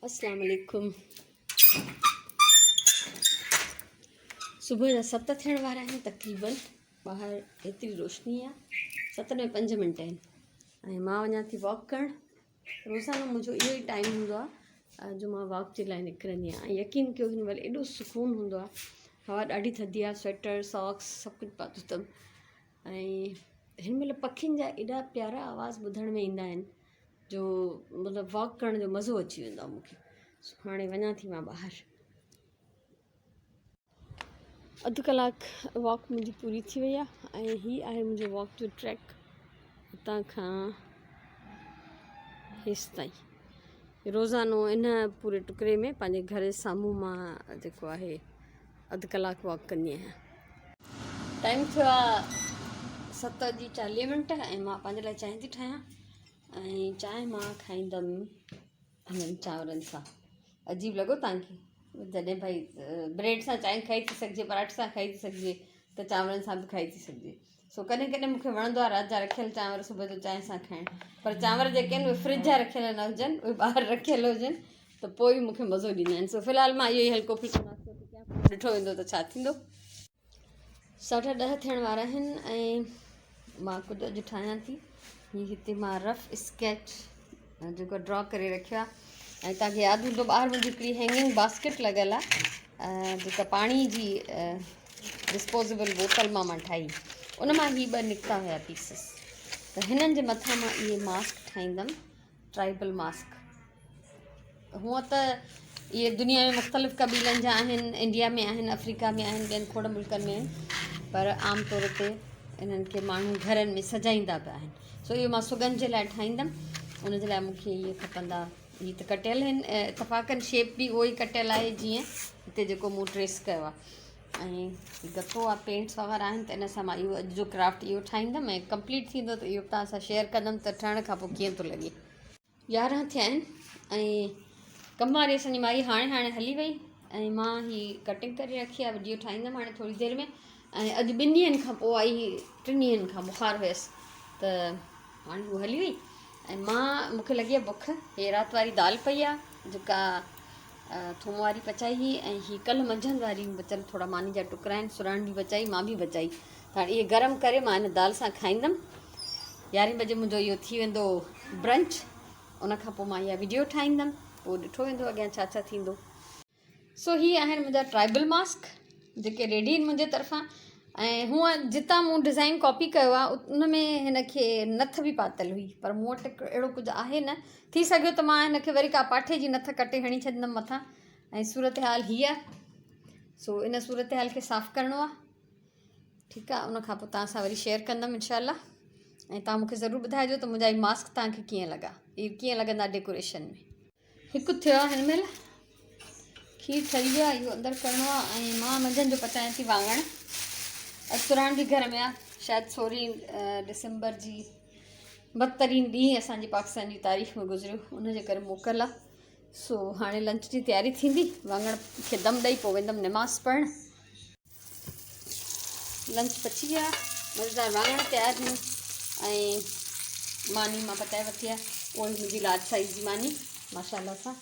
اسلام عليڪم صبح جا 7 ٿيڻ وارا آهن تقريبن ٻاهر ايتري روشني آهي 7 ۾ 5 منٽ آهن ۽ مان وڃان ٿي واڪ ڪرڻ روزانو منهنجو اهو ئي ٽائيم هوندو آهي جو مان واڪ جي لاء نڪرندي آهيان ۽ يقين ڪيو هن مهل ايڏو سڪون هوندو آهي هوا ڏاڍي ٿڌي آهي سوئيٽر ساڪس سڀ ڪجهه پاتو اٿم ۽ هن مهل پکين جا ايڏا پيارا آواز ٻڌڻ ۾ ايندا آهن جو مطلب واڪ ڪرڻ جو مزو اچي ويندو آهي مونکي سو هاڻي وڃان ٿي مان ٻاهر. اڌ ڪلاڪ واڪ منهنجي پوري ٿي وئي آهي ۽ هي آهي منهنجو واڪ جو ٽريڪ هتان کان هيس تائين روزانو ان پوري ٽڪري ۾ پنهنجي گهر جي سامهون مان جيڪو آهي اڌ ڪلاڪ واڪ ڪندي آهيان. ٽائيم ٿيو آ 7 وڄي 40 منٽ ۽ مان پنهنجي لاء چانهه ٿي ٺاهيان ۽ چانهه مان کائيندم هنن چانورن سان. عجيب لڳو توهان کي؟ جڏهن ڀائي بريڊ سان چانهه کائي ٿي سگهجي، پراٺي سان کائي ٿي سگهجي ته چانورن سان به کائي ٿي سگهجي. سو ڪڏهن ڪڏهن مون کي وڻندو آهي رات جا رکيل چانور صبح جو چانهه سان کائڻ، پر چانور جيڪي آهن اهي فرج جا رکيل نه هجن، اهي ٻاهر رکيل هجن ته پوء ئي مون کي مزو ڏيندا آهن. سو في الحال مان اهو ئي هلڪو ڦلڪو ناشتو ٿي ڪيان، پوء ڏٺو ويندو ته ڇا ٿيندو. 10:30 ٿيڻ وارا آهن ۽ مان ڪجهه اڄ ٺاهيان ٿي. هي هتي مان رف اسڪيچ جيڪو ڊرا ڪري رکيو آهي ۽ توهان کي ياد هوندو ٻاهر منهنجي هڪڙي هينگنگ باسڪيٽ لڳل آهي جيڪا پاڻي جي ڊسپوزيبل بوتل مان مان ٺاهي، ان مان هي ٻه نڪتا هيا پيسز، ته هنن جي مٿان مان اهي ماسڪ ٺاهيندم، ٽرائبل ماسڪ. هونء ته اهي دنيا ۾ مختلف قبيلن جا آهن، انڊيا ۾ آهن، آفريڪا ۾ آهن، ٻين کوڙ ملڪن ۾ آهن، پر عام طور تي انهن کي ماڻهو گهرن ۾ سجائيندا به آهن. سو اهو مان سڳن جي لاء ٺاهيندم، ان جي لاء مون کي اهي کپندا. هي ته ڪٽيل آهن، اتفاقن شيپ به اهو ئي ڪٽيل آهي جيئن هتي جيڪو مون ٽريس ڪيو آهي. ۽ گتو آهي، پينٽس وغيره آهن، ته ان سان مان اهو اڄ جو ڪرافٽ اهو ٺاهيندم ۽ ڪمپليٽ ٿيندو ته اهو به توهان سان شيئر ڪندم ته ٺهڻ کان پوء ڪيئن ٿو لڳي. 11 ٿيا آهن ۽ ڪم واري اسان جي مائي هاڻي هاڻي هلي وئي ۽ مان هي ڪٽنگ ڪري رکي آهي، وڊيو ٺاهيندم هاڻي ٿوري دير ۾. ۽ اڄ ٻن ڏينهن کان پوء آئي، ٽن ڏينهن کان بخار هيس ته هاڻي هو هلي وئي ۽ مان مونکي لڳي آهي بک. هي رات واري دال پئي آهي جيڪا ٿوم واري پچائي هئي ۽ هي ڪلهه منجهند واري بچل ٿورا ماني جا ٽڪرا آهن، سرهاڻ به بچائي مان به بچائي، ته هاڻي اهي گرم ڪري مان هن دال سان کائيندم. 11 بجي منهنجو اهو ٿي ويندو برنچ، ان کان پوء مان اها وڊيو ٺاهيندم، پوء ڏٺو ويندو اڳيان ڇا ڇا ٿيندو. سو هي آهن منهنجا ٽرائبل ماسڪ جيڪي ريڊي آهن منهنجي طرفان. ۽ هونء جتان مون ڊزائن ڪاپي ڪيو آهي ان ۾ هن کي نٿ به پاتل هئي، پر مون وٽ اهڙو ڪجهه آهي نه، ٿي سگهيو ته مان هن کي وري ڪا پاٺي جي نٿ ڪٽي هڻي ڇڏيندم مٿان. ۽ صورتحال هي آهي، سو ان صورتحال کي صاف ڪرڻو آهي، ٺيڪ آهي، ان کان پوء توهان سان وري شيئر ڪندم انشاء الله. ۽ توهان مون کي ضرور ٻڌائجو ته منهنجا هي ماسڪ توهان کي ڪيئن لڳا، هي ڪيئن لڳندا ڊيڪوريشن ۾. هڪ ٿيو آهي هن مهل کير ٺهي ويو آهي، اهو اندر ڪرڻو آهي. ۽ مان منجهند جو پچايان ٿي واڱڻ. اڄ سرهاڻ به گهر ۾ آهي، شايد 16 ڊسمبر جي بدترين ڏينهن اسان جي پاڪستان جي تاريخ ۾ گذريو، ان جي ڪري موڪل آهي. سو هاڻي لنچ جي تياري ٿيندي، واڱڻ کي دم ڏئي پوء ويندم نماز پڙهڻ. لنچ پچي ويو آهي، مزيدار واڱڻ تيار آهن ۽ ماني مان پچائي ورتي آهي، اها ئي منهنجي لارج سائيز جي ماني ماشاء الله سان،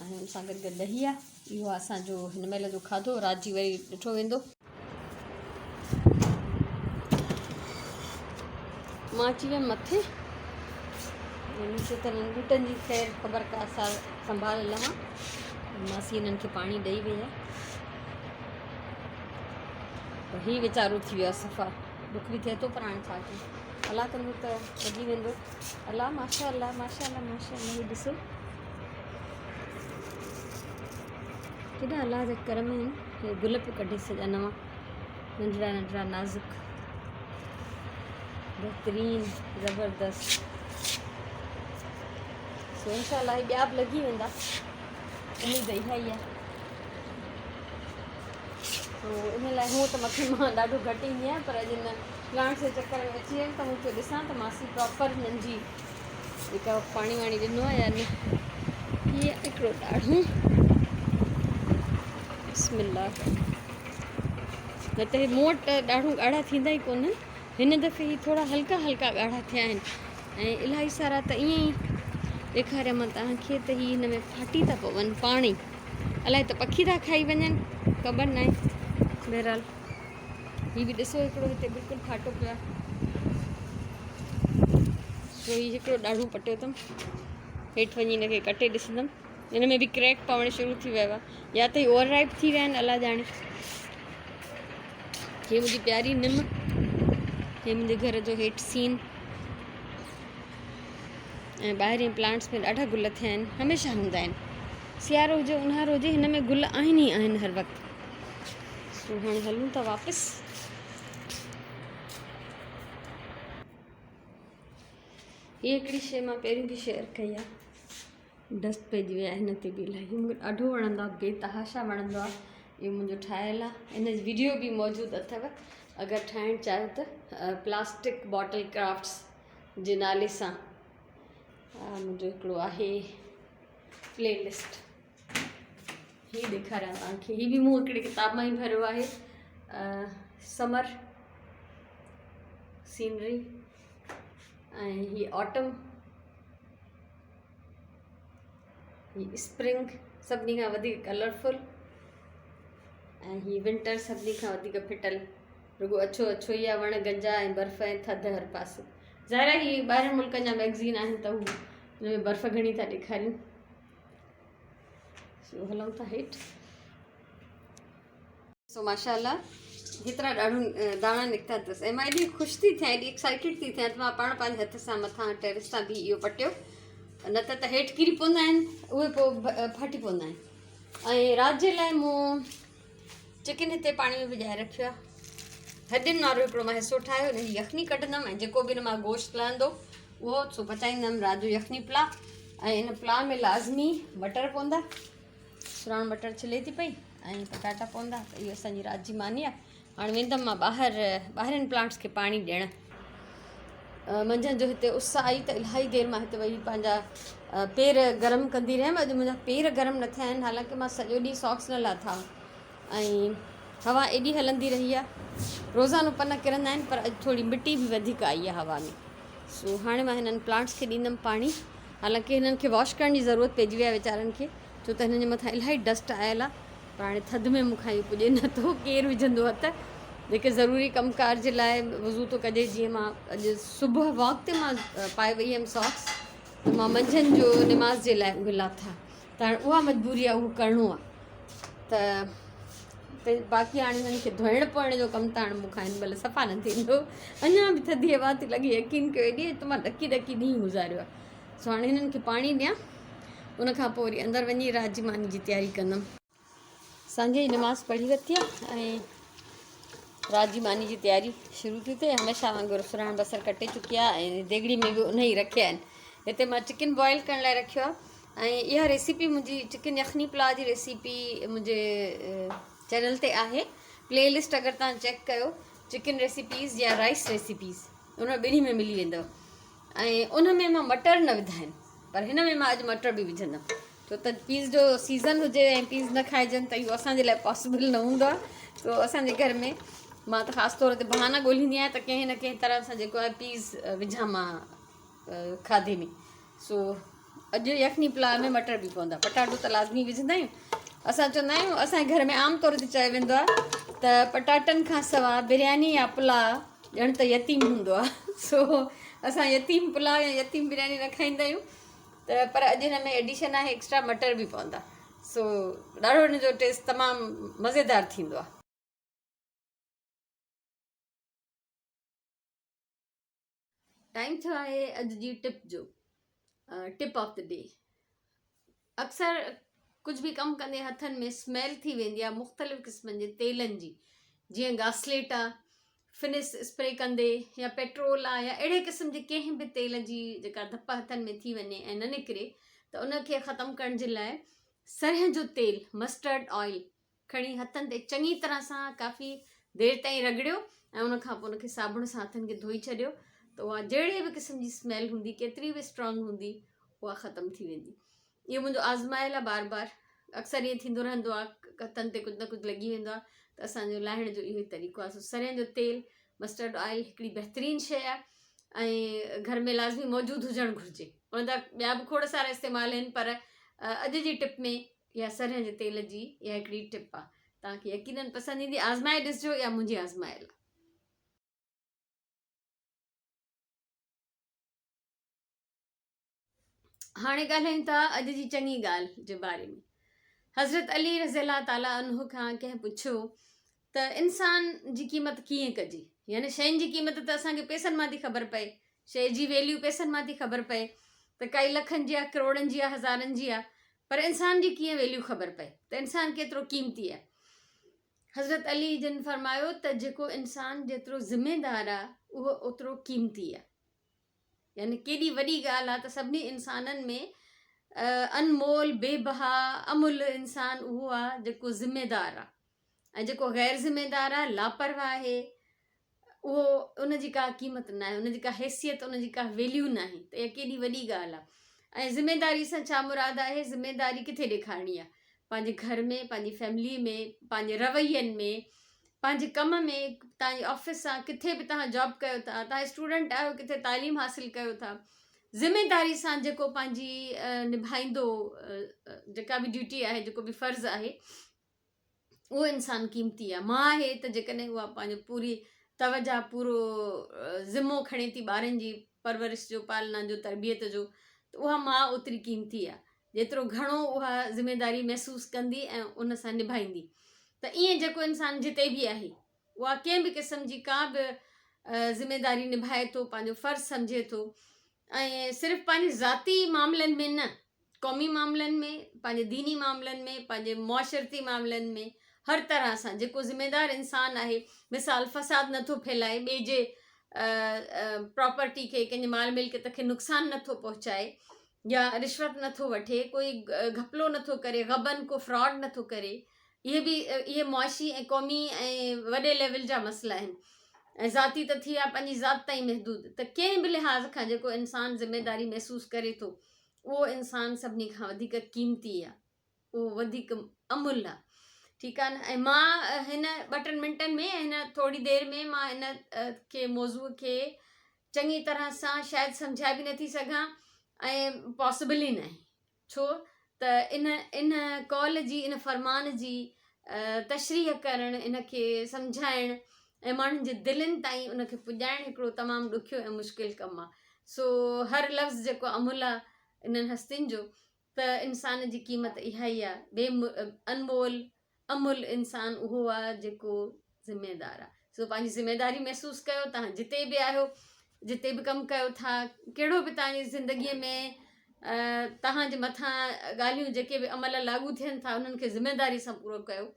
۽ ان سان گڏ گڏ ڏهي آهي. اهو آهي اسان جو هن مهل جو کاڌو، رات جي وري ڏٺو ويندو. مان اچي ويم مٿي، نيچي ته انهن ٻوٽن جي خير خبر ڪا سار سنڀال لهان. ماسي انهن کي پاڻي ڏئي وئي آهي. هي ويچارو ٿي ويو آهي صفا، ڏک به ٿئي ٿو پر هاڻي ڇا ڪيون، الله ڪندو ته لڳي ويندو. الله ماشاء الله ماشاء الله ماشاء الله، هي ڏسو ڪيڏا الله جا ڪرم آهن، هي گل پيو ڪڍي سڄا نوان ننڍڙا ننڍڙا نازڪ بهترين زبردست. سو انشاء الله هي ٻيا به لڳي ويندا، اميد اها ئي آهي. سو ان لاء هونء ته مٿي مان ڏاڍو گهٽ ايندي آهيان، پر اڄ هن پلانٽس جي چڪر ۾ اچي ويم ته مون چيو ڏسان ته ماسي پراپر هنن جي جيڪا پاڻي واڻي ڏنو آهي يا نه. هي هڪڙو ڏاڙهون، بسم الله، نه ته هي مون وٽ ڏاڙهون ڳاڙها ٿيندا ئي ڪونهن، هن دفعي هي ٿورا هلڪا هلڪا ڳاڙها ٿيا آهن ۽ الاهي سارا ته ائين ئي ڏيکاريان مان توهان کي ته هي هن ۾ ڦاٽي ٿا پون پاڻ ئي الائي ته پکي ٿا کائي وڃن خبر ناهي بهرحال هي به ڏسو هڪڙو هتي بلڪل ڦاٽو پيو آهي سو هي هڪڙو ڏاڙهون پٽيو اٿم هيٺ وڃي هن کي ڪٽي ڏسندم هن ۾ به ڪريڪ پوڻ شروع ٿي ويو آهي يا ته هي اوور رائپ ٿي ويا آهن الله ڄاڻي هي منهنجي پياري نم هي منهنجي گهر جو هيٺ سين ۽ ٻاهرين پلانٽس ۾ ڏاڍا گل ٿيا آهن هميشه هوندا آهن سيارو هجي اونهارو هجي هن ۾ گل آهن ئي آهن هر وقت سو هاڻي هلون ٿا واپس هي هڪڙي شي مان پهريون به شيئر ڪئي آهي ڊسٽ پئجي وئي آهي هن تي به الاهي مونکي ڏاڍو وڻندو آهي بي تحاشا وڻندو آهي اهو منهنجو ٺاهيل آهي ان جي ويڊيو به موجود اٿو اگر ٺاهڻ چاهيو ته پلاسٽڪ باٽل ڪرافٽس جي نالي سان منهنجو هڪڙو آهي پلي لسٽ هي ڏيکاريان توهان کي هي به مون هڪڙي ڪتاب مان ئي ڀريو آهي سمر سينري ۽ هي آٽم هي اسپرنگ سڀني کان وڌيڪ ڪلرفل ۽ هي ونٽر سڀني کان وڌيڪ ڦٽل رڳو اڇو اڇو ئي آهي وڻ گنجا ۽ برف ۽ ٿڌ هر پاسي ظاهر آهي هي ٻاهرين ملڪن جا ميگزين آهن ته هو هن ۾ برف گهڻي ٿا ڏيکارين سو هلون ٿا هيٺ سو ماشاء الله هيترا ڏاڍو داڻا نڪتا اٿس ۽ مان ايڏي خوش ٿي ٿيان ايڏي ايڪسائٽيڊ ٿي ٿيان ته مان پاڻ پنهنجي هٿ سان مٿان ٽيرس تان بيهي اهو پٽيو نه ته ته هيٺ ڪري پوندا آهن اهي پوء ڦاٽي پوندا آهن ۽ رات جي لاء مون چڪن هتي پاڻي ۾ وجهائي رکيو آهي هڏين وارو هڪڙو مان حصو ٺاهيو ان جي يخني ڪڍندم ۽ جيڪو به ان مان گوشت لهندو اهو سو پچائيندم رات جو يخني پلاء ۽ ان پلاء ۾ لازمي مٽر پوندا سراڻ مٽر ڇلي ٿي پئي ۽ پٽاٽا پوندا ته اهو اسانجي رات جي ماني آهي هاڻي ويندم مان ٻاهر ٻاهرين پلانٽس کي پاڻي ڏيڻ. منجهند جو هتي اس آئي ته الاهي دير مان هتي ويهي پنهنجا پير گرم ڪندي رهيم اڄ منهنجا پير گرم نه ٿيا آهن حالانڪه مان سڄو ڏينهن ساڪس نه لاٿا ۽ هوا ايڏي هلندي رهي آهي روزانو پن ڪرندا آهن پر اڄ ٿوري مٽي به وڌيڪ آئي آهي هوا ۾ سو هاڻي مان هنن پلانٽس کي ڏيندم پاڻي حالانڪه هنن کي واش ڪرڻ جي ضرورت پئجي وئي آهي ويچارن کي ڇو ته هنن جي مٿان الاهي ڊسٽ آيل آهي پر هاڻي ٿڌ ۾ مون کان اهو پڄي نه ٿو، ڪير وجهندو هٿ؟ جيڪي ضروري ڪم ڪار جي لاء وضو ٿو ڪجي، جيئن مان اڄ صبح واڪ تي مان پائي وئي هيم ساڪس ته مان منجهند جو نماز جي لاء اهي لاٿا ته هاڻي اها مجبوري آهي اهو ڪرڻو آهي ته باقي هاڻي هنن کي ڌوئڻ پوئڻ جو ڪم ته هاڻي مون کان هن مهل صفا نه ٿيندو اڃا به ٿڌي هوا ٿي لڳي يقين ڪيو ايڏي ته مان ڏڪي ڏڪي ڏينهن گذاريو آهي سو هاڻي هنن کي پاڻي ڏيان ان کان پوء وري اندر وڃي رات جي ماني جي تياري ڪندم. سانجهه جي نماز پڙهي ورتي آهي ۽ رات جي ماني جي تياري شروع ٿي ٿئي هميشه وانگر سرهاڻ بصر ڪٽي چڪي آهي ۽ ديڳڙي ۾ به ان ئي رکيا آهن هتي مان چڪن بوائل ڪرڻ لاء رکيو آهي ۽ اها ريسيپي منهنجي چڪن يخني پلاء جي ريسيپي منهنجي چينل تي آهي پلي لسٽ اگر تان چيڪ ڪيو چڪن ريسيپيز يا رائس ريسيپيز ان ٻنهي ۾ ملي ويندو ۽ ان ۾ مان مٽر نه وڌا آهن پر هن ۾ مان اڄ مٽر به وجهندم ڇو ته پيز جو سيزن هجي ۽ پيز نه کائجن ته اهو اسانجي لاء پاسبل نه هوندو آهي سو اسانجي گهر ۾ مان ته خاص طور تي بهانا ڳولهيندي آهيان ته ڪنهن نه ڪنهن طرح سان جيڪو آهي پيز وجهان مان کاڌي ۾ سو اڄ يخني پلاء ۾ مٽر به پوندا پٽاٽو ته لازمي وجهندا آهيون اسان چوندا آهيون اسانجي گهر ۾ عام طور تي چيو ويندو آهي ته پٽاٽن کان سوا برياني يا پلاء ڄڻ ته يتيم هوندو آهي سو اسان يتيم پلاء يا يتيم برياني نه کائيندا آهيون ته پر اڄ هن ۾ ايڊيشن آهي ايڪسٽرا مٽر به پوندا سو ڏاڍو هن جو ٽيسٽ تمام مزيدار ٿيندو آهي. ٽائيم ٿيو آهي اڄ جي ٽپ جو ٽپ آف the D اڪثر ڪجهه به ڪم ڪندي هٿن ۾ اسميل ٿي ويندي آهي مختلف قسمن جي تيلن جي جيئن گاسليٽ آ فنس اسپري ڪندي يا پيٽرول آ يا اهڙي قسم جي ڪنهن به تيل جي جيڪا ڌپ هٿن ۾ ٿي وڃي ۽ نه نڪري ته ان کي ختم ڪرڻ جي لاء سرهن جو تيل مسٽرڊ آئل کڻي هٿن تي چڱي طرح سان ڪافي دير تائين رڳڙيو ۽ ان کان پوء ان کي صابڻ سان هٿن کي ڌوئي ڇڏيو ته اها جهڙي به قسم جي اسميل هوندي ڪيتري به اسٽرانگ هوندي اها ختم ٿي ويندي اهو منهنجو آزمايل آهي بار بار اڪثر ائين ٿيندو رهندو آهي هٿن تي ڪجهه نه ڪجهه لڳي ويندو آهي ته اسانجو لاهڻ جو اهو ئي طريقو آهي سو سرهن جو تيل مسٽرڊ آئل هڪڙي بهترين شيء آهي ۽ گهر ۾ لازمي موجود هجڻ گهرجي. ان جا ٻيا به کوڙ سارا استعمال آهن پر اڄ جي ٽپ ۾ اها سرهن جي تيل جي اها هڪڙي ٽپ آهي. توهان کي يقينن پسند ايندي آزمائي ڏسجو اها منهنجي آزمايل آهي. هاڻي ڳالهايون ٿا اڄ جي چڱي ڳالهه جي باري ۾ حضرت علي رضي الله تعالٰي عنه کان ڪنهن پڇيو ته انسان جي قيمت ڪيئن ڪجي يعني شين جي قيمت ته اسان کي پئسن مان ٿي خبر پئي شيء جي ويليو پئسن مان ٿي خبر پئي ته ڪائي لکن جي آ ڪروڙن جي آ هزارن جي آ پر انسان جي ڪيئن ويليو خبر پئي ته انسان ڪيترو قيمتي آ حضرت علي جن فرمايو ته جيڪو انسان جيترو ذميدار آ اهو اوترو قيمتي آ يعني ڪيڏي وڏي ڳالهه آهي ته سڀني انسانن ۾ انمول، بي بها، املهه انسان اهو آهي جيڪو ذميدار آهي ۽ جيڪو غير ذميدار آهي، لاپرواهه آهي، اهو ان جي ڪا قيمت ناهي، ان جي ڪا حيثيت، ان جي ڪا ويليو ناهي ته اها ڪيڏي وڏي ڳالهه آهي ۽ ذميداري سان ڇا مراد آهي؟ ذميداري ڪٿي ڏيکارڻي آهي؟ پنهنجي گهر ۾، پنهنجي فيملي ۾، پنهنجي روين ۾، پنهنجي ڪم ۾، توهان جي آفيس سان ڪٿي به توهان جاب ڪيو ٿا، توهان اسٽوڊنٽ آهيو ڪٿي تعليم حاصل ڪيو ٿا، ذميداري سان جيڪو پنهنجي نڀائيندو جيڪا به ڊيوٽي آهي جيڪو به فرض آهي اهو انسان قيمتي آهي. ماء آهي ته جيڪڏهن اها پنهنجو پوري توجه پورو ذمو کڻي ٿي ٻارن جي پرورش جو پالنا جو تربيت جو ته اها ماء اوتري قيمتي آهي جيترو گهڻو اها ذميداري محسوس ڪندي ۽ ان سان نڀائيندي ته ائين جيڪو انسان جتي به آهي اها ڪنهن به قسم جي ڪا به ذميداري نڀائي ٿو پنهنجو فرض سمجهي ٿو ۽ صرف پنهنجي ذاتي معاملن ۾ نه قومي معاملن ۾ پنهنجي ديني معاملن ۾ پنهنجي معاشرتي معاملن ۾ هر طرح سان جيڪو ذميدار انسان آهي مثال فساد نٿو ڦهلائي ٻئي جي پراپرٽي کي ڪنهن جي مال ملڪيت کي نقصان نٿو پهچائي يا رشوت نه ٿو وٺي، ڪوئي گهپلو نه ٿو ڪري، غبن، ڪو فراڊ نه ٿو ڪري، اهي به اهي معاشي ۽ قومي ۽ وڏي ليول جا مسئلا آهن ۽ ذاتي ته ٿي ويا پنهنجي ذات تائين محدود ته ڪنهن به لحاظ کان جيڪو انسان ذميداري محسوس ڪري ٿو اهو انسان سڀني کان وڌيڪ قيمتي آهي اهو وڌيڪ املهه آهي ٺيڪ آهي نه ۽ مان هن ٻه ٽن منٽن ۾ هن ٿوري دير ۾ مان ان کي موضوع کي چڱي طرح سان شايد سمجهائي به نٿي سگهان ۽ پاسبل ئي ناهي ڇو ته ان ان قول جي ان فرمان جي تشريح ڪرڻ ان کي سمجهائڻ ۽ ماڻهن جي دلين تائين ان کي پڄائڻ هڪڙو تمام ڏکيو ۽ مشڪل ڪم آهي سو هر لفظ جيڪو املهه آهي انهن هستين جو ته انسان جي قيمت اها ئي آهي بي انمول املهه انسان اهو آهي جيڪو ذميدار آهي سو پنهنجي ذميداري محسوس ڪيو تهان جتي به آهيو جتي به ڪم ڪيو ٿا ڪهڙو به تهان جي زندگي ۾ تهان جي مٿان ڳالهيون جيڪي به عمل لاڳو ٿين ٿا انهن کي ذميداري سان پورو ڪيو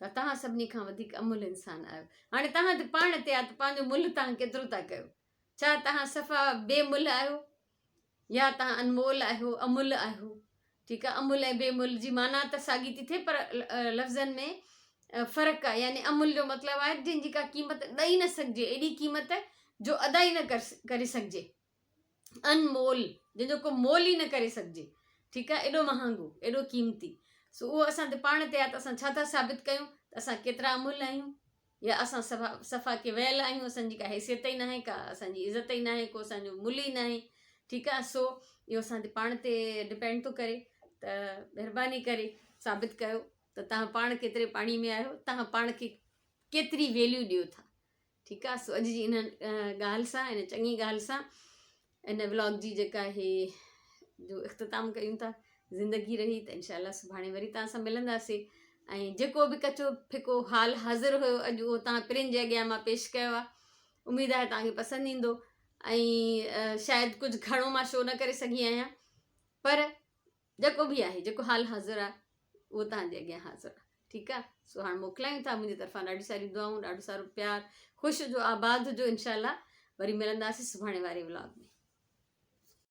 ته تهان سڀني کان وڌيڪ املهه انسان آهيو هاڻي تهان تي پاڻ تي آهي ته پنهنجو ملهه تهان ڪيترو ٿا ڪيو ڇا تهان صفا بي ملهه آهيو يا توهان انمول آهيو، املهه آهيو. ٺيڪ آهي، املهه ۽ بي ملهه جي معنيٰ ته ساڳي ٿي ٿئي پر لفظن ۾ فرق آهي. يعني املهه جو مطلب آهي جنهن جي ڪا قيمت ڏئي نه سگهجي، ايڏي قيمت جو ادا ئي نه ڪري سگهجي. انمول جنهن جو ڪو مول ئي نه ڪري سگهجي. ٺيڪ آهي، ايڏو مهانگو، ايڏو قيمتي. سو اهو اسان تي پاڻ تي آهي ته اسان ڇا ٿا ثابت ڪيون ته اسان ڪيترا املهه آهيون. يا اسان صفا ڪي ويل آهيون اسان جي ڪا حيثيت ئي ناهي ڪا اسان جي عزت ئي ناهي ڪو اسان جو ملهه ئي ناهي ٺيڪ آهي سو اهو اسان تي پاڻ تي ڊپينڊ ٿو ڪري ته مهرباني ڪري ثابت ڪيو ته تهان پاڻ ڪيتري پاڻي ۾ آهيو تهان پاڻ کي ڪيتري ويليو ڏيو ٿا ٺيڪ آهي سو اڄ جي ان ڳالهه سان ان چڱي ڳالهه سان ان ولاگ جي جيڪا هي جو اختتام ڪيون ٿا زندگي رهي ته انشاء الله سڀاڻي وري توهان سان ملنداسي ۽ جيڪو به ڪچو ڦڪو حال حاضر هيو اڄ اهو توهان پرين جي اڳيان مان پيش ڪيو آهي اميد آهي توهان کي پسند ايندو ۽ شايد ڪجهه گهڻو مان شو نه ڪري سگهي آهيان پر جيڪو به آهي جيڪو حال حاضر آهي اهو توهان جي اڳيان حاضر آهي ٺيڪ آهي سو هاڻ موڪلايون ٿا منهنجي طرفان ڏاڍي ساري دعائون ڏاڍو سارو پيار خوش هجو آباد هجو انشاء الله وري ملنداسين سڀاڻي واري ولاگ ۾